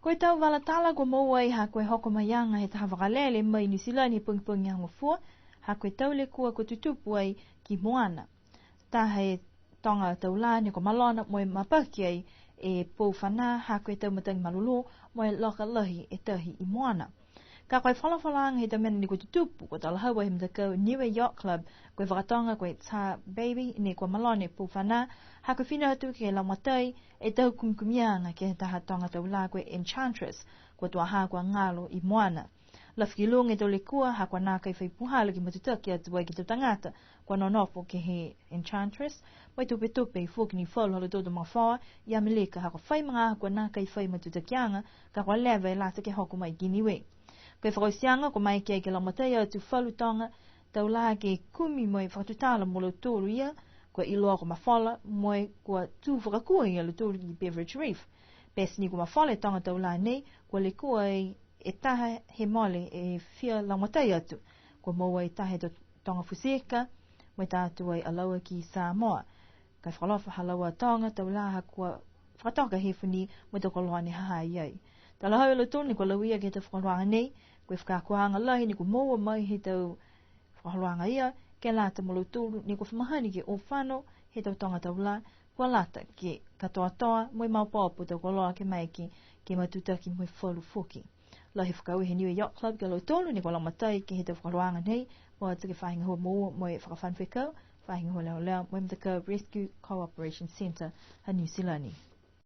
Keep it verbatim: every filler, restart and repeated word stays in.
Ko e tau vala tala kua moua ai ha ko e hoko mai aga he taha vakalele mai Niu Silani he pogipogi Aho Gofua, ha ko e tau lekua kua tutupu ai ki Moana. Taha e toga taulā ne kua malona mo e mapaki ai e pou fanā ha ko e tau matagi malolō mo e loka lahi e tahi i Moana. Ka ko e folafolaaga he tau mena ne kua tutupu, kua talahau he matakau Niue Yacht Club, ko e fakatoga ko e Tar Baby ne kua malona e pou fanā, ha ko e fina atu ke lagomatai e tau kumikumiaga ke he taha toga taulā ko e Enchantress, kua tuaha kua galo i Moana. Lafi ki luga e tau lekua, ha kua nākai fai puhala ke matutaki atu ai ke he tau tagata kua nonofo ke he Enchantress, mo e tupetupe foki ni falu ha lautolu a tau magafaoa i Amelika, ha kua fai magaaho kua nākai fai matutakiaga, ka kua leva e lata ke hoko mai ki Niue. Ko e fakaotiaga, kua maeke ke lagomatai atu falu toga taulā ke kumi mo e fakatutala mo lautolu ia, kua iloa kua mafola, mo e kua tū fakakua ia lautolu i Beveridge Reef. Pete ni kua mafola e toga taulā nei, kua lekua ai e taha he mole e fia lagomatai atu. Kua moua e taha he to-, toga futi ika, mo e ta atu ai a laua ki Samoa. Ka e fakaalofa ha laua toga taulā ha kua fakatoka hifo ni mo e tau koloa ne ha ha i ai. Talahau e lautolu ne kua lauia ke he tau fakaholoaga nei, ko e fakaakoaga lahi ne kua moua mai he tau fakaholoaga ia, ke lata mo lautolu ne kua fa mahani ke o fano he tau toga taulā, kua lata ke katoatoa mo e maopoopo tau koloa ke maeke ke matutaki mo e falu foki. Lahi e fakaaue he Niue Yacht Club ki a lautolu ne kua lagomatai ke he tau fakaholoaga nei, mua atu ke he faahi gahua moua mo e fakafano fekau, faahi gahua leoleo mo e matakau Rescue Cooperation Centre ha Niu Silani.